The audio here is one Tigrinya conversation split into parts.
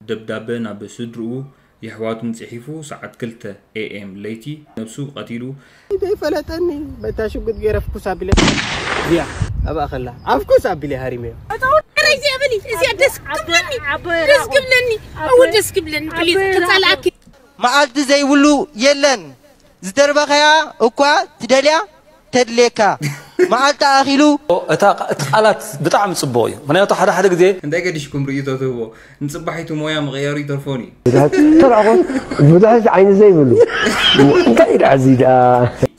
ደብዳበ ናብ ስድርኡ የሕዋቱን ጽሒፉ ሰዓት ክልተ ኤ ኤም ለይቲ ነብሱ ቀቲሉ። ዘይፈለጠኒ በታ ሽጉጥ ገይረ ፍኩስ ኣቢለ እዚኣ ኣብኣ ከላ ኣብ ፍኩስ ኣቢለ ሃሪመዮ። እዚ ኣበሊ እዚ ደስ ክብለኒ ደስ ክብለኒ ኣው ደስ ክብለኒ ፕሊዝ ክጻላኪ መዓልቲ ዘይብሉ የለን። ዝደርበኸያ እኳ ትደልያ ተድልየካ። መዓልቲ ኣኺሉ እታ እቲ ቃላት ብጣዕሚ ጽቡቕ እዩ። ምክንያቱ ሓደ ሓደ ግዜ እንታይ ገዲሽኩም ርእይቶ ትህቦ? ንጽባሒቱ ሞያ ምቕያሩ ይተርፎን እዩ። ተራቆት ብዙሕ ዓይኒ ዘይብሉ እንታይ ደኣ እዚ ደኣ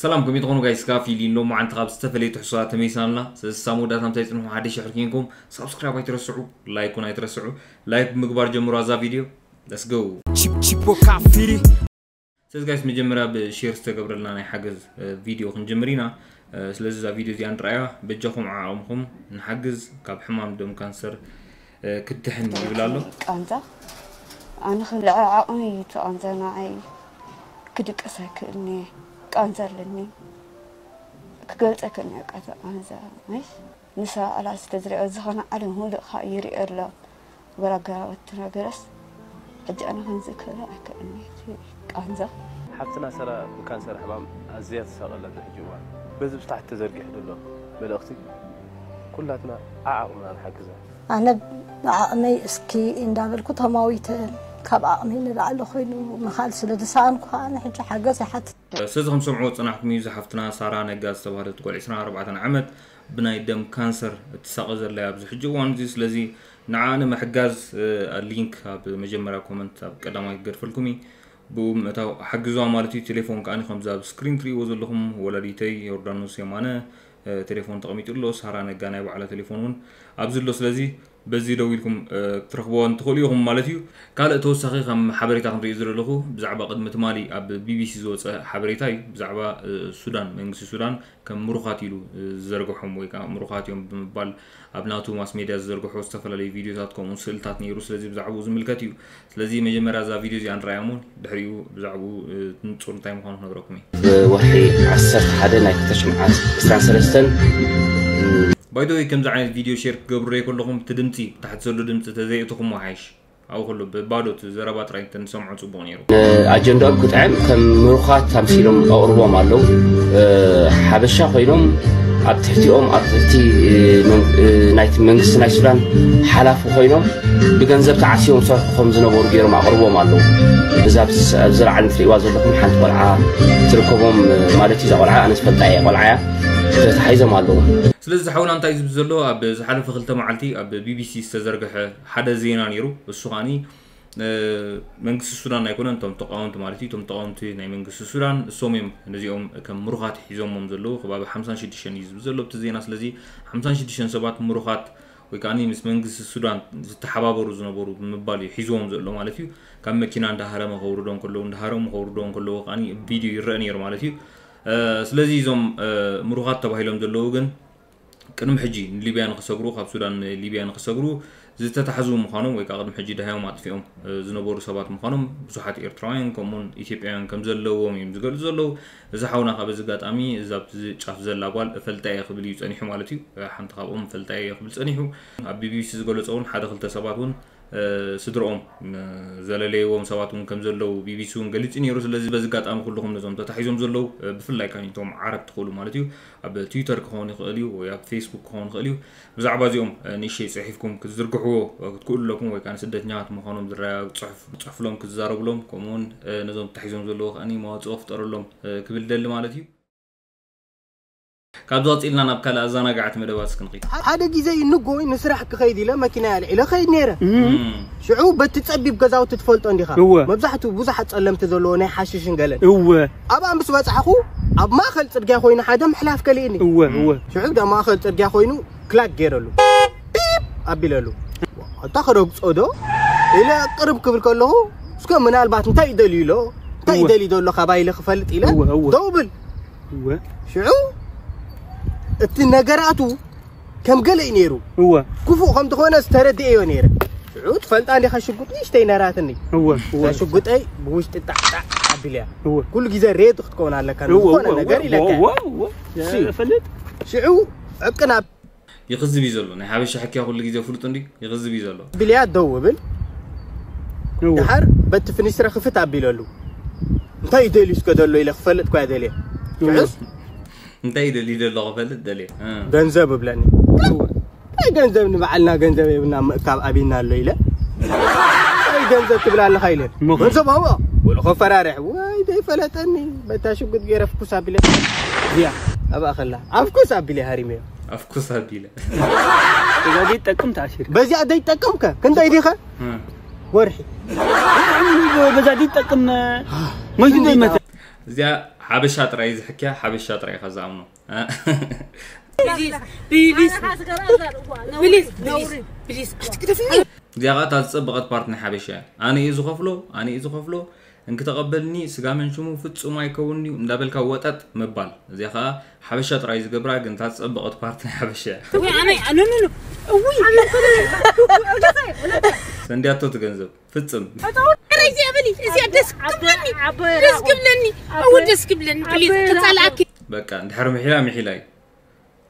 ሰላም ከመይ ትኾኑ ጋይስ? ካፊ ሊን ሎማዓንቲ ካብ ዝተፈለየ ትሕዝቶታት ተመይሳልና። ስለዚ ሳብ መወዳእታ ምሳይ ጽንሑ። ሓደሽ ሕርኪንኩም ሳብስክራይብ ኣይትረስዑ፣ ላይክ እውን ኣይትረስዑ። ላይክ ብምግባር ጀምሩ ኣዛ ቪድዮ። Let's go። Chip Chipo Kafiri ስለዚ ጋይስ መጀመርያ ብሼር ዝተገብረልና ናይ ሓገዝ እ፣ ቪድዮ ክንጅምር ኢና። እ፣ ስለዚ እዛ ቪድዮ እዚኣ ንርኣያ በጃኹም ዓቕምኹም ንሓግዝ ካብ ሕማም ደም ካንሰር እ፣ ክድሕን ይብል ኣሎ። ቃንዛ ኣነ ክልዐ ዓቕሚ እዩ እቲ ቃንዛ ንዓይ ክድቅስ ኣይክእልን እየ። ቃንዛ ኣለኒ ክገልፀ ክእልን እየ ቃንዛ ማይስ ንሳ ኣላ ዝተዝሪኦ ዝኾነ ዓለም ሙሉእ ከዓ ይሪኦ ኣሎ። በራጋወት ነገረስ ሕጂ ኣነ ከምዚ ክብላ ኣይክእልን እየ እቲ ቃንዛ ሓፍትና ሰራ ብካንሰር ሕማም ኣዝያ ትሳቐ ኣላ ኣብዚ ሕጂ እዋን። በዚ ብታሕቲ ተዘርጊሑ ዘሎ መልእኽቲ ኩላትና ዓዓቕምና ንሓግዛ። ኣነ ብዓቕመይ እስኪ እንዳበልኩ ተማዊተ ካብ ዓቕመይ ንላዕሊ ኮይኑ ምኻል ስለ ዝሰኣንኩ ከዓ ኣነ ሕጂ ሓገዝ ይሓትት። ስለዚ ከም ሰምዕዎ ዝጸናሕኩም እዩ፣ እዚ ሓፍትና ሳራ ነጋ ዝተባህለት ጓል ዕስራን ኣርባዕተን ዓመት ብናይ ደም ካንሰር እትሳቐ ዘላ እያ ኣብዚ ሕጂ እዋን እዚ። ስለዚ ንዓ ንምሕጋዝ እ፣ ሊንክ ኣብ መጀመርያ ኮመንት ኣብ ቀዳማይ ክገድፈልኩም እዩ። ብኡ ምእታው ሓግዝዋ ማለት እዩ። ቴሌፎን ከዓኒ ከምዚ ኣብ ስክሪን ትርእይዎ ዘለኹም ወላዲተይ ዮርዳኖስ የማነ እ፣ ቴሌፎን ተቐሚጡ ኣሎ። ሳራ ነጋ ናይ ባዕላ ቴሌፎን እውን ኣብዚ ኣሎ። ስለዚ በዚ ደው ኢልኩም እ፣ ክትረኽብዋ እንትኽእሉ ኢኹም ማለት እዩ። ካልእ ተወሳኺ ከም ሓበሬታ ክንርኢ ዝደለኹ ብዛዕባ ቅድሚ ትማሊ ኣብ ቢቢሲ ዝወፀ ሓበሬታ እዩ። ብዛዕባ እ፣ ሱዳን መንግስቲ ሱዳን ከም ምሩኻት ኢሉ እ፣ ዝዘርግሖም ወይ ከዓ ምሩኻት እዮም ብምባል ኣብ ናቱ ማስ ሜድያ ዝዘርግሖ ዝተፈላለዩ ቪድዮታት ከምኡ ስእልታት ነይሩ። ስለዚ ብዛዕባኡ ዝምልከት እዩ። ስለዚ መጀመርያ እዛ ቪድዮ እዚኣ ንርኣያ እሞ ድሕሪኡ ብዛዕባኡ እ፣ ንጹር እንታይ ምዃኑ ክነግረኩም እዩ። ብወርሒ ዓሰርተ ሓደ ናይ ክልተ ሽሕን ዕስራን ሰለስተን ባይደወይ ከምዚ ዓይነት ቪድዮ ሼር ክትገብሩ ከለኹም እቲ ድምፂ ታሕቲ ዘሎ ድምፂ ተዘይእትኹሞ ሓይሽ። ኣብኡ ከሎ ብባዶ እቲ ዘረባ ጥራይ እንተንሰምዖ ጽቡቕ ነይሩ። ኣጀንዳኦም ክጥዕም ከም ምሩኻት ኣምሲሎም ኣቕርቦም ኣለዉ። ሓበሻ ኮይኖም ኣብ ትሕቲኦም ኣብ ትሕቲ ናይቲ መንግስቲ ናይ ሱዳን ሓላፊ ኮይኖም ብገንዘብ ተዓስዮም ዝሰርሑ ከም ዝነበሩ ገይሮም ኣቕርቦም ኣለዉ። እዛ ኣብዚ ላዕሊ ትርእይዋ ዘለኹም ሓንቲ ቆልዓ ትርከቦም ማለት እዩ። እዛ ቆልዓ ኣነ ዝፈልጣ እየ ቆልዓ እያ። ተታሒዞም ኣለዉ። ስለዚ ሓውና እንታይ እዩ ዝብል ዘሎ ኣብ ዝሓለፈ ክልተ መዓልቲ ኣብ ቢቢሲ ዝተዘርግሐ ሓደ ዜና ነይሩ። እሱ ከዓኒ መንግስቲ ሱዳን ኣይኮነን እቶም ተቃወምቲ ማለት እዩ። እቶም ተቃወምቲ ናይ መንግስቲ ሱዳን እሶም እዮም ነዚኦም ከም ምሩኻት ሒዞሞም ዘለዉ። ከባቢ ሓምሳን ሽዱሽተን እዩ ዝብል ዘሎ ኣብቲ ዜና። ስለዚ ሓምሳን ሽዱሽተን ሰባት ምሩኻት ወይ ከዓ ምስ መንግስቲ ሱዳን ዝተሓባበሩ ዝነበሩ ብምባል እዩ ሒዝዎም ዘሎ ማለት እዩ። ካብ መኪና እንዳሃረመ ከውርዶም ከለዉ እንዳሃረሙ ከውርዶም ከለዉ ከዓ ቪድዮ ይረአ ነይሩ ማለት እዩ። ስለዚ እዞም ምሩኻት ተባሂሎም ዘለዉ ግን ቅድሚ ሕጂ ንሊብያ ንክሰግሩ ካብ ሱዳን ንሊብያ ንክሰግሩ ዝተታሕዙ ምዃኖም ወይ ከዓ ቅድሚ ሕጂ ደሃዮም ኣጥፊኦም ዝነበሩ ሰባት ምዃኖም ብዙሓት ኤርትራውያን ከምኡውን ኢትዮጵያውያን ከም ዘለዎም እዮም ዝገልጹ ዘለዉ። እዚ ሓውና ካብ እዚ ኣጋጣሚ እዛ ኣብዚ ጫፍ ዘላ ጓል እፈልጣ እየ ክብል እዩ ጸኒሑ ማለት እዩ። ሓንቲ ካብኦም እፈልጣ እየ ክብል ጸኒሑ። ኣብ ቢቢሲ ዝገለጾ እውን ሓደ ክልተ ሰባት እውን ስድርኦም ዘለለይዎም ሰባት እውን ከም ዘለዉ ቢቢሲ እውን ገሊጹ ነይሩ። ስለዚ በዚ ኣጋጣሚ ኩልኹም ነዞም ተታሒዞም ዘለዉ ብፍላይ ከኣ እቶም ዓረብ ትኽእሉ ማለት እዩ ኣብ ትዊተር ክኸውን ይኽእል እዩ ወይ ኣብ ፌስቡክ ክኸውን ይኽእል እዩ ብዛዕባ እዚኦም ንእሽተይ ጽሒፍኩም ክትዝርግሕዎ ክትክእሉ ኣለኩም ወይ ከዓ ንስደተኛታት ምዃኖም ዝረጋግጽ ጽሑፍ ክጽሕፍሎም ክትዛረብሎም ከምኡውን ነዞም ተታሒዞም ዘለዉ ከኣ መዋጽኦ ክፍጠረሎም ክብል ደሊ ማለት እዩ። ካብዚ ቀጺልና ናብ ካልእ ኣዘናጋዕቲ መደባት እስኪ ንኺድ። ሓደ ግዜ እዩ ንጎይ ንስራሕ ክኸይድ ኢለ መኪና ኣልዒለ ኸይድ ነይረ። ሽዑ በቲ ጸቢብ ገዛውቲ ትፈልጦ እንዲኻ። እወ። መብዛሕትኡ ብዙሓት ጸለምቲ ዘለዎ ናይ ሓሽሽን ገለን። እወ። ኣብኣ ምስ በጻሕኹ ኣብ ማእከል ጽርግያ ኮይኑ ሓደ ምሕላፍ ከሊእኒ። እወ፣ እወ። ሽዑ ዳ ማእከል ጽርግያ ኮይኑ ክላክ ገይረሉ። ፒፕ ኣቢለሉ። ኣታ ክረግጾ ዶ ኢለ ቅርብ ክብል ከለኹ እስከ ምናልባት እንታይ እዩ ደልዩ ኢሎ እንታይ እዩ እወ። ደልዩ ዘሎ ካባይ ኢለ ክፈልጥ ኢለ እወ፣ እወ። ደው ብል። እወ። ሽዑ እቲ ነገራቱ ከም ገለ እዩ ነይሩ። እወ። ክፉእ ከም ዝኾነ ዝተረድኤዮ ነይረ። ሽዑ ትፈልጣ እንዲኻ ሽጉጥ ንእሽተይ ነራትኒ። እወ፣ እወ። እታ ሽጉጠይ ብውሽጢ ጣዕጣዕ ኣቢለያ። እወ። ኩሉ ግዜ ሬዲ ክትከውን ኣለካ እወ፣ ዝኾነ እወ፣ ነገር እወ፣ ኢለካ። እወ፣ እወ። እሺ። እፈልጥ። ሽዑ ዕቅን ኣብ ይኽዝብ እዩ ዘሎ። ናይ ሓበሻ ሕክያ ኩሉ ግዜ ፍሉጥ እንድዩ። ይኽዝብ እዩ ዘሎ። ኣቢለያ ደው እብል። ድሓር በቲ ፍኒስትራ ክፍት ኣቢለሉ። እንታይ እዩ ደልዩ እስከ ዘሎ ኢለ ክፈልጥ እኳ እየ ደልየ። ትሕዝ? እንታይ እዩ ደልዩ ዘሎ ክፈልጥ ደልየ። እ። ገንዘብ እብለኒ። እንታይ ገንዘብ፣ ንባዕልና ገንዘብ የብልና፣ ምእካብ ኣቢና ኣሎ ኢለ። እንታይ ገንዘብ ትብላ ኣለኻ ኢለ። ገንዘብ ኣዎ። ወሎ ከፈራርሕ። ወይ ዘይፈለጠኒ። በታ ሽጉጥ ገይረ ፍኩስ ኣቢለ። እዚኣ ኣብኣ ከላ። ኣፍኩስ ኣቢለ ሃሪመዮ። ኣፍኩስ ኣቢለ። እዛ ዘይትጠቅም ተኣሲር። በዚኣ ዘይትጠቀምከ? ክንደይ ዲኸ? እ። ወርሒ። በዛ ዘይትጠቅም መይቱ ዘይመተ እዚኣ ሓበሻ ጥራይ ዝሕክያ፣ ሓበሻ ጥራይ ኢኻ ዝኣምኖ። ፕሊዝ ፕሊዝ ፕሊዝ ፕሊዝ ፕሊዝ እዚኣ ኸዓ እታ ዝጸበቐት ፓርት ናይ ሓበሻ እያ። ኣነ እየ ዝኸፍሎ፣ ኣነ እየ ዝኸፍሎ፣ እንክተቐበልኒ ስጋ መንሽሙ ፍጹም ኣይከውን እዩ እንዳበልካ ወጠጥ ምባል። እዚኣ ኸዓ ሓበሻ ጥራይ ዝገብራ፣ ግን እታ ዝጸበቐት ፓርት ናይ ሓበሻ እያ። ወይ ኣነ ኖ ኖ ኖ እውይ ሰንድያቶ ትገንዘብ ፍጽም። ኧረ እዚኣ በሊ እዚኣ ደስ ክብለኒ ደስ ክብለኒ እው ደስ ክብለኒ ፕሊዝ ክጸልኣኪ በቃ እንድሕር ምሒላ ምሒላ እዩ።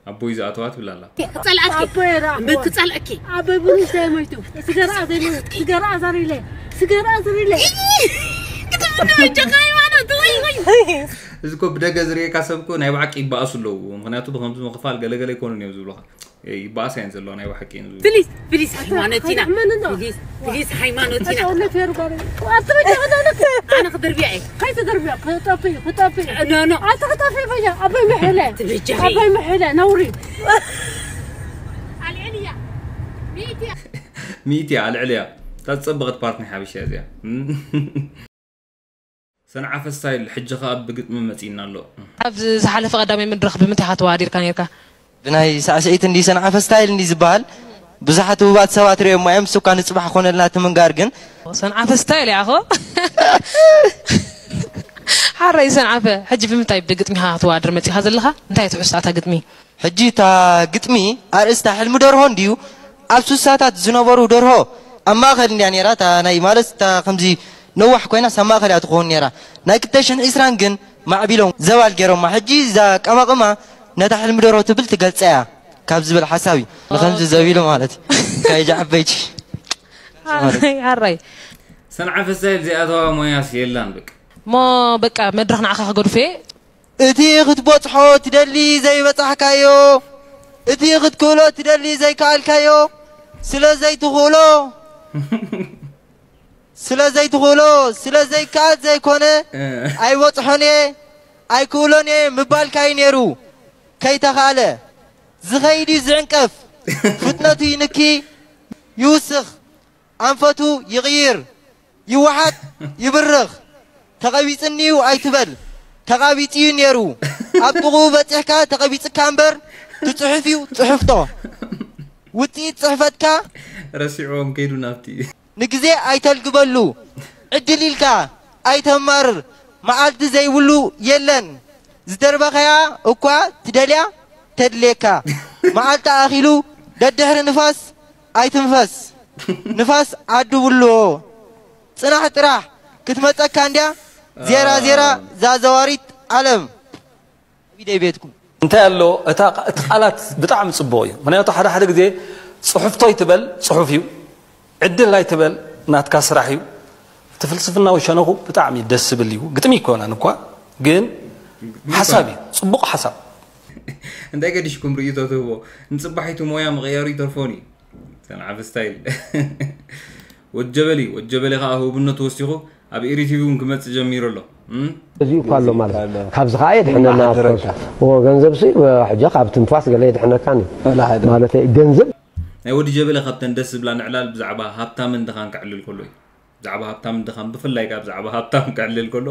ኣቦይ ዝኣተዋ ትብል ኣላ። ክጸልኣኪ ኣቦይ ራ እምበር ክጸልኣኪ ኣቦይ ብሩሽ ዘይሞይቱ ስገራ ዘይሞይቱ ስገራ ዘሪለ ስገራ ዘሪለ ክትምድመጀካ ሃይማኖት ወይ ወይ እዚ እኮ ብደገ ዝርእየካ ሰብ እኮ ናይ ብሓቂ ይበኣሱ ኣለዉ። ምክንያቱ ብከምዚ ምክፋል ገለገለ ኣይኮኑን እዮም ዝብሉካ። ይበኣሳ እየን ዘለዋ ናይ ብሓቂ እዮም ዝብሉ። ፕሊዝ ፕሊዝ ሃይማኖት ኢና ፕሊዝ ፕሊዝ ሃይማኖት ኢና ሰውነት የርባሪ ኣትበጃ ወዳለክ ኣነ ክድርብያ እየ ከይትድርብያ ክጠፊ ክጠፊ ኖ ኖ ኣቲ ክጠፊ በጃ ኣቦይ ምሕለ ትብጃ ኣቦይ ምሕለ ነውሪ ኣልዕልያ ሚእቲ ሚእቲ ኣልዕልያ። እታ ዝጸበቐት ፓርት ናይ ሓበሻ እዚኣ። ሰንዓፈ ስታይል ሕጂ ኸኣ ብግጥሚ መጺእና ኣሎ። ኣብ ዝሓለፈ ቀዳማይ መድረኽ ብምንታይ ኢኻ ተወዳዲርካ ነይርካ? ብናይ ሳዕስዒት እንዲ ሰንዓፈ ስታይል እንዲ ዝበሃል ብዙሓት ህቡባት ሰባት ርእዮማ እዮም። ንሱ እኳ ንጽባሕ ኮነልና እቲ ምንጋር ግን ሰንዓፈ ስታይል እያ እኾ። ሓራይ ሰንዓፈ፣ ሕጂ ብምንታይ ብግጥሚ ኢኻ ክትወዳደር መጺእካ ዘለኻ? እንታይ ትሕዝቶ እታ ግጥሚ? ሕጂ እታ ግጥሚ ኣርእስታ ሕልሚ ደርሆ እንድዩ። ኣብ ሱሳታት ዝነበሩ ደርሆ ኣብ ማእኸል እንድያ ነይራ። እታ ናይ ማለት እታ ከምዚ ነዋሕ ኮይናስ ኣብ ማእኸል እያ ትኸውን ነይራ። ናይ ክልተ ሽሕን ዕስራን ግን ማዕቢሎም ዘባል ገይሮማ። ሕጂ እዛ ቀማቕማ ነታ ሕልሚ ደርሆ ትብል ትገልጻ እያ ካብ ዝብል ሓሳብ እዩ። ንኸምዚ ዘቢሉ ማለት እዩ። ካይጃ ዓበይቲ ሓራይ ሰንዓፈ ስታይል ዘይኣተዋ ሞያስ የላን በቃ። እሞ በቃ መድረኽ ንዓኻ ክገድፎ እየ። እቲ ክትበጽሖ ትደሊ ዘይበጻሕካዮ፣ እቲ ክትክእሎ ትደሊ ዘይከኣልካዮ፣ ስለ ዘይትኽእሎ ስለ ዘይትኽእሎ ስለ ዘይከኣል ዘይኮነ ኣይበጽሖን እየ ኣይክእሎን እየ ምባልካ እዩ ነይሩ። ከይተኻእለ ዝኸይድ እዩ ዝዕንቀፍ፣ ፍጥነቱ ይንኪ ይውስኽ፣ ኣንፈቱ ይቕይር፣ ይወሓጥ፣ ይብርኽ። ተቐቢጽኒዩ ኣይትበል፣ ተቓቢጺዩ ነይሩ። ኣብ ጥቕኡ በጺሕካ ተቐቢጽካ እምበር ትጽሑፍዩ ጽሑፍቶ። ውጽኢት ጽሕፈትካ ረሲዕዎም ከይዱ ናብቲ ንግዜ ኣይተልግበሉ፣ ዕድል ኢልካ ኣይተማርር፣ መዓልቲ ዘይብሉ የለን። ዝደርበኻያ እኳ ትደልያ ተድልየካ፣ መዓልቲ ኣኺሉ ደድሕሪ ንፋስ ኣይትንፈስ፣ ንፋስ ዓዱ ብልዎ። ጽናሕ ጥራሕ ክትመጸካ እንድያ ዜራ ዜራ ዛዘዋሪት ዓለም። ቢደይ ቤትኩም እንታይ ኣሎ እታ እቲ ቃላት ብጣዕሚ ጽቡቕ እዩ። ምክንያቱ ሓደ ሓደ ግዜ ጽሑፍቶ ይትበል ጽሑፍ እዩ፣ ዕድል ኣይትበል ናትካ ስራሕ እዩ። እቲ ፍልስፍናዊ ሸነኹ ብጣዕሚ ደስ ዝብል እዩ። ግጥሚ ይኮነን እኳ ግን ሓሳብ እዩ፣ ጽቡቕ ሓሳብ። እንታይ ገዲሽኩም ርእይቶ ትህቦ? ንጽባሒቱ ሞያ ምቕያሩ ይተርፎን እዩ። ሰንዓፈ ስታይል። ወጀበሊ ወጀበሊ ከኣ ህቡብነቱ ወሲኹ ኣብ ኢሪቲቪ እውን ክመጽእ ጀሚሩ ኣሎ። እም? እዚ እኳ ኣሎ ማለት እዩ። ካብዚ ከኣ የድሕነና of course። እዎ፣ ገንዘብ ሲ ሕጂ ካብ ትንፋስ ገለ የድሕነካን እዩ። ማለት እዩ፣ ገንዘብ ናይ ወዲ ጀበሊ ካብተን ደስ ዝብላ ንዕላል ብዛዕባ ሃብታምን ድኻን ከዕልል ከሎ እዩ። ብዛዕባ ሃብታምን ድኻን ብፍላይ ከኣ ብዛዕባ ሃብታም ከዕልል ከሎ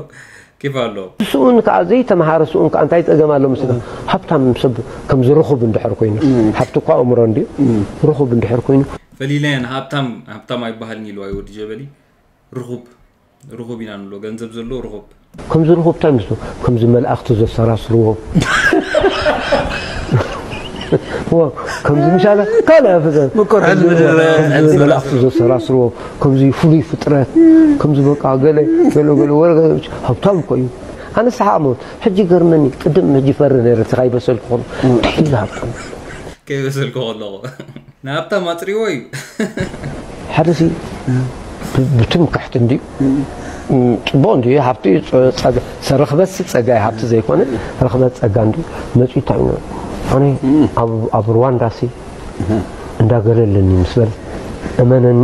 ኬፍ ኣለዎ። ስኡን ከዓ ዘይተምሃረ ስኡን ከዓ እንታይ ፀገም ኣሎ ምስልካ? ሃብታም ሰብ ከምዚ ርኹብ እንድሕር ኮይኑ፣ ሃብቲ እኳ ኣእምሮ እንድዩ፣ ርኹብ እንድሕር ኮይኑ ፈሊለያ ንሃብታም ሃብታም ኣይበሃልን ኢልዋ እዩ ወዲ ጀበሊ። ርኹብ ርኹብ ኢና ንብሎ፣ ገንዘብ ዘለዎ ርኹብ። ከምዚ ርኹብ እንታይ ምስሉ? ከምዚ መላእኽቲ ዘሰራስርዎ። ዋ፣ ከምዚ ምሻለ ካልእ ፍጥረት። ከምዚ መላእኽቲ ዘሰራስርዎ፣ ከምዚ ፍሉይ ፍጥረት፣ ከምዚ በቃ ገለ፣ ገለ፣ ገለ፣ ወረ ገለ፣ ሃብታም እኮ እዩ። ኣነ ሰሓቕ ሞት። ሕጂ ገርመኒ፣ ቅድም ሕጂ ፈሪ ነይረ፣ እቲ ካይበሰልኩ ከሎ። እንታይ ኢሉ ሃብታም? ከይበሰልኩ ከለኹ። ንሃብታም ኣጽሪዎ እዩ። ሓደ ሲ ብትምክሕቲ እንድዩ። ጽቡቕ እንድዩ። ሃብቲ ጸጋ፣ ርኽበትሲ ጸጋ እዩ፣ ሃብቲ ዘይኮነ ርኽበት ጸጋ እንድዩ። መጺኡ እንታይ ኢሉ? ኣነ ኣብ፣ ኣብ ሩዋንዳሲ እንዳገለ ኣለኒ ምስ በለ፣ እመነኒ፣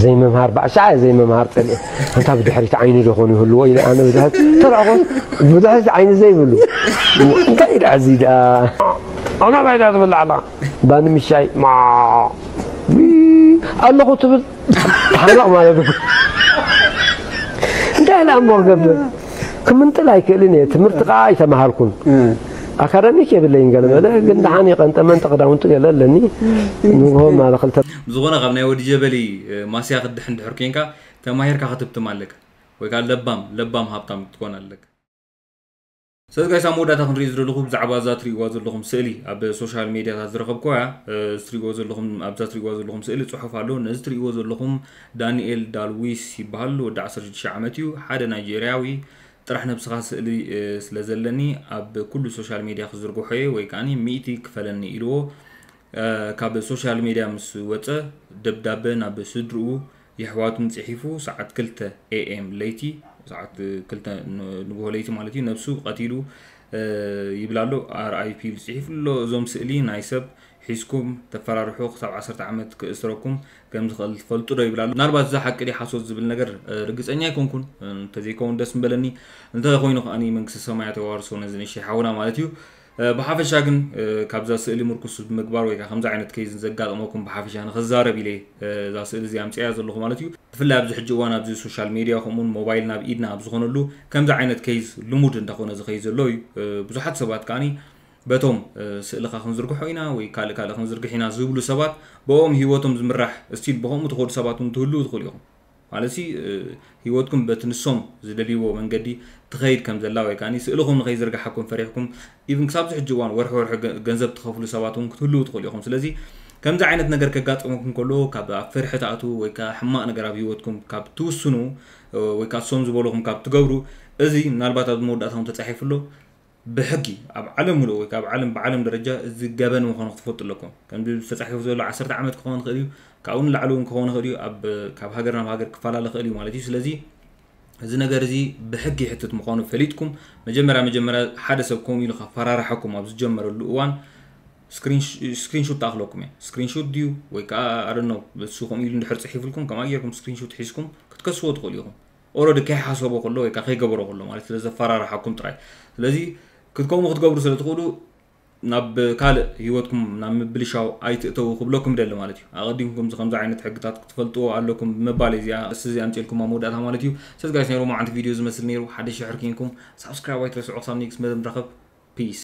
ዘይምምሃር፣ ባዕሻ ዘይምምሃር ጸሊኤ። ኣንታ ብድሕሪት ዓይኒ ዶ ኾን ይህልዎ ኢለ ኣነ ብድሕሪት ተራእኹ፣ ብድሕሪት ዓይኒ ዘይብሉ። እንታይ ኢለ እዚ ደኣ? ኣና ባይዳ ትብል ኣላ። ባኒ ምሻይ፣ ማ፣ ዊ፣ ኣለኹ ትብል። ሓናቕ ማለት እኮ። እንታይ ኢለ እሞ ክገብር? ክምንጥል ኣይክእልን እየ። ትምህርቲ ከዓ ኣይተማሃርኩን። ኣካዳሚክ የብለይን ገለ መለ፣ ግን ደሓን የቐንጠ መንጠ ክዳውንቲ ገለ ኣለኒ። ንግሆ ማለ ክልተ ብዝኾነ ካብ ናይ ወዲ ጀበሊ፣ እ፣ ማስያ ክድሕን ድሕር ኮንካ ተማሂርካ ክትብትም ኣለካ። ወይ ከዓ ለባም፣ ለባም ሃብታም ክትኮን ኣለካ። ስለዚ ጋይስ፣ ኣብ መወዳእታ ክንሪኦ ዝደለኹ ብዛዕባ እዛ ትሪእዋ ዘለኹም ስእሊ ኣብ ሶሻል ሜድያታት ዝረኸብኩዋ እያ። እ፣ እዚ ትሪእዎ ዘለኹም፣ ኣብዛ ትሪእዋ ዘለኹም ስእሊ ጽሑፍ ኣሎ። ነዚ ትሪእዎ ዘለኹም ዳንኤል ዳልዊስ ይበሃል። ወዲ ዓሰርተ ሽዱሽተ ዓመት እዩ። ሓደ ናይጀርያዊ ጥራሕ ነብስኻ ስእሊ፣ እ፣ ስለ ዘለኒ ኣብ ኩሉ ሶሻል ሜድያ ክዝርግሖ እየ ወይ ከዓኒ ሚእቲ ክፈለኒ ኢልዎ። እ፣ ካብ ሶሻል ሜድያ ምስ ወጸ ደብዳበ ናብ ስድርኡ የሕዋቱን ጽሒፉ ሰዓት ክልተ ኤ ኤም ለይቲ፣ ሰዓት ክልተ ን-፣ ንግሆ ለይቲ ማለት እዩ፣ ነብሱ ቀቲሉ፣ እ፣ ይብል ኣሎ። ኣር ኣይ ፒ ኢሉ ጽሒፉ ኣሎ። እዞም ስእሊ ናይ ሰብ ሒዝኩም ተፈራርሑ ክሳብ ዓሰርተ ዓመት ክእስረኩም ከም ዝኽእል ትፈልጡ ዶ ይብል ኣሎ። ምናልባት እዚ ሓቂ ድዩ ሓሶት ዝብል ነገር፣ እ፣ ርግጸኛ ኣይኮንኩን። እ፣ እንተዘይከውን ደስ ምበለኒ። እንተኾይኑ ከኣኒ መንግስቲ ሰማያት የዋርሶ ነዚ ንእሽተይ ሓውና ማለት እዩ። እ፣ ብሓፈሻ ግን፣ እ፣ ካብዛ ስእሊ ምርኩስ ብምግባር ወይ ከዓ ከምዚ ዓይነት ኬዝ ዘጋጠመኩም ብሓፈሻ ንኽዛረብ ኢለ፣ እ፣ እዛ ስእሊ እዚኣ ኣምፅያ ዘለኹ ማለት እዩ። ብፍላይ ኣብዚ ሕጂ እዋን ኣብዚ ሶሻል ሜድያ ከምኡውን ሞባይል ናብ ኢድና ኣብ ዝኾነሉ ከምዚ ዓይነት ኬዝ ልሙድ እንዳኾነ ዝኸይድ ዘሎ እዩ። እ፣ ብዙሓት ሰባት ከዓኒ በቶም፣ እ፣ ስእልኻ ክንዝርግሖ ኢና ወይ ካልእ ካልእ ክንዝርግሕ ኢና ዝብሉ ሰባት ብኦም ህይወቶም ዝምራሕ ስቲል ብኸምኡ ትኸዱ ሰባት እውን ትህልዉ ትኽእሉ ኢኹም። ማለት ሲ፣ እ፣ ህይወትኩም በቲ ንሶም ዝደልይዎ መንገዲ ትኸይድ ከም ዘላ ወይ ከዓኒ ስእልኹም ንኸይዝርግሓኩም ፈሪሕኩም ኢቭን ክሳብ ዝሕጂ እዋን ወርሒ ወርሒ ገ-፣ ገንዘብ ትኸፍሉ ሰባት እውን ክትህልዉ ትኽእሉ ኢኹም። ስለዚ ከምዚ ዓይነት ነገር ከጋጥመኩም ከሎ ካብ ኣብ ፍርሒ ትኣትዉ ወይ ከዓ ሕማቕ ነገር ኣብ ህይወትኩም ካብ ትውስኑ፣ እ፣ ወይ ከዓ እሶም ዝበልኹም ካብ ትገብሩ፣ እዚ ምናልባት ኣብ መወዳእታኹም ተጻሒፉ ኣሎ። ብሕጊ ኣብ ዓለም ምሉእ ወይ ካብ ዓለም ብዓለም ደረጃ እዚ ገበን ምዃኑ ክትፈልጡ ኣለኩም። ከምዚ ተጻሒፉ ዘሎ ዓሰርተ ዓመት ክኸውን ይኽእል እዩ፣ ካብኡ ንላዕሊ እውን ክኸውን ይኽእል እዩ። ኣብ፣ ካብ ሃገር ናብ ሃገር ክፈላለ ይኽእል እዩ ማለት እዩ። ስለዚ እዚ ነገር እዚ ብሕጊ ይሕትት ምዃኑ ፈሊጥኩም፣ መጀመርያ መጀመርያ ሓደ ሰብ ከምኡ ኢሉ ከፈራርሓኩም ኣብ ዝጀመረሉ እዋን ስክሪን ሽ-፣ ስክሪንሹት ትኣኽለኩም እያ። ስክሪንሹት ድዩ ወይ ከዓ፣ I don't know፣ እሱ ከምኡ ኢሉ እንድሕር ጽሒፉልኩም፣ ከምኣ ጌርኩም ስክሪንሹት ሒዝኩም ክትከስዎ ትኽእሉ ኢኹም። ኦረዲ ከይሓሰቦ ከሎ ወይ ከዓ ከይገበሮ ከሎ ማለት ስለ ዘፈራርሓኩም ጥራይ። ስለዚ ክትከሙ ክትገብሩ ስለ ትኽእሉ ናብ ካልእ ህይወትኩም ናብ ምብልሻው ኣይትእተዉ ክብለኩም ይደሊ ማለት እዩ። ኣቐዲምኩም እዚ ከምዚ ዓይነት ሕግታት ክትፈልጥዎ ኣለኩም ብምባል እዚኣ፣ እስ እዚ ኣምፅልኩም ኣብ መወዳእታ ማለት እዩ። ስለዚ ጋይስ፣ ናይ ሎማዓንቲ ቪድዮ ዝመስል ነይሩ። ሓደ ሽሕር ኪንኩም ሳብስክራይብ ኣይትረስዑ። ክሳብ ኔክስት መደብ ንራኸብ። ፒስ።